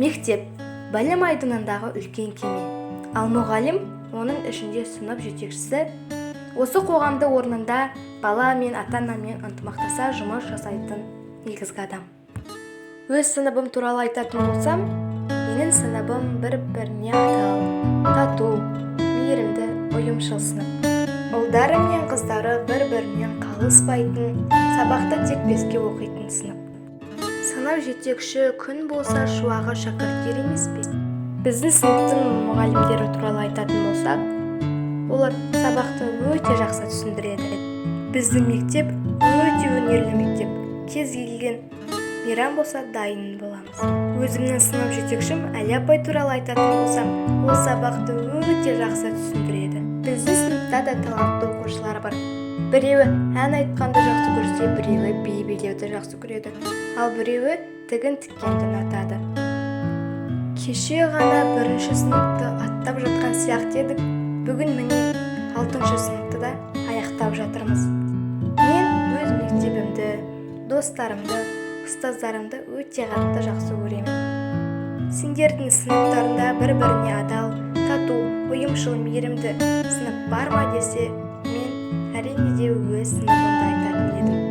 Мектеп – білім айдынындағы үлкен кеме, ал мұғалім – оның ішінде сынып жетекшісі. Осы қоғамды орнында бала мен ата-анамен ынтымақтаса жұмыс жасайтын негізгі адам. Өз сыныбым туралы айтатын болсам, менің сыныбым бір-біріне адал, тату, мейірімді, ұйымшыл сынып. Ұлдары мен қыздары бір-бірінен қалыспайтын, сабақты тек беске оқитын сынып. Сынып жетекші күн болса, шуағы шәкірттер емес пе? Біздің сыныптың мұғалімдері туралы айтатын болсақ, олар сабақты өте жақсы түсіндіреді. Біздің мектеп өте өнерлі мектеп. Кез келген мейрам болса, дайын боламыз. Өзімнің сынып жетекшім Әлия апай туралы айтатын болсам, ол сабақты өте жақсы түсіндіреді. Біздің сыныпта да талантты оқушылар бар. Біреуі ән айтқанды жақсы көрсе, біреуі би билеуді жақсы көреді, ал біреуі тігін тіккенді ұнатады. Кеше ғана бірінші сыныпты аттап жатқан сияқты едік, бүгін, міне, алтыншы сыныпты да аяқтап жатырмыз. Мен өз мектебімді, достарымды, ұстаздарымды өте қатты жақсы көремін. Сендердің сыныптарында бір-біріне адал, тату, ұйымшыл, мейірімді сынып бар ма десе, мен, әрине де, өз сыныбымды айтатын едім.